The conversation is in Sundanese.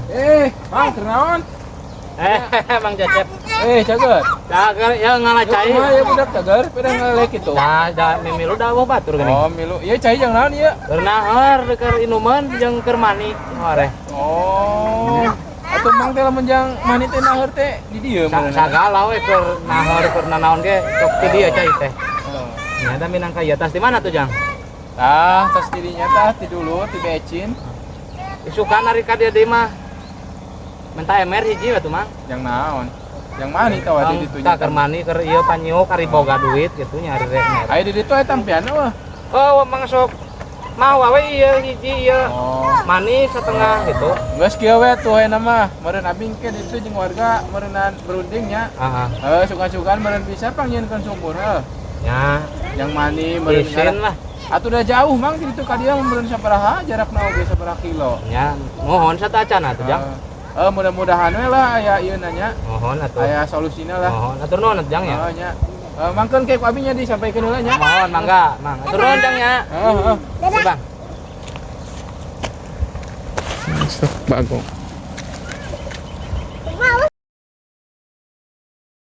Eh, Mang, keur naon? Eh, Bang Cecep. Eh, cager. Cager ya ngala cai. Kumaha ya budak cager, pada ngalek kitu. Dah, dah mimilu dah wah batur geuning. Oh, milu. Ieu cai jang naon ieu? Keur nahar keur inuman jeung keur mani hore. Oh. Atuh Mang teh lamun jang mani teh naheur teh di dieu meureun. Sagala we keur nahar keur nanaon ge sok ti dieu cai teh. Oh. Nya da minangka ieu tas di mana tuh, Jang? Tah, tas dirinya tah ti dulu ti becin. Isukan ari ka dieu deui mah. Minta ember hiji we tuh, Mang. Jang naon? Jang mani tah di ditu Tah keur mani keur ieu panyiuk ari boga duit gitu nya ari rek mere. Aya di ditu aya tampian wah. Oh, Mang sok mau we ieu hiji ieu. Oh. Mani setengah gitu. Geus kieu we tuh ayeuna mah. Meureun abi engke di ditu jeung warga meureunnan berunding nya. Heeh. Heuh, sugan-sugan meureun bisa pangnyieunkeun sumur heuh. Ya, Yang mani meureun isin lah. Atuh udah jauh Mang di ditu ka dieu meureun sabaraha jarakna oge sabaraha kilo. Ya, mohon satacana atuh, Jang. Eh, mudah-mudahan we lah aya ieu nanya, Mohon atuh. Aya solusina lah. Mohon atur nuhun atuh, Jang ya. Heeh nya. Eh, mangkeun ke ku abi nya disampaikeun heula nya. Mohon mangga, Mang. Atur nuhun, Jang ya. Heeh, heeh. Oke, Bang. Sok bagong.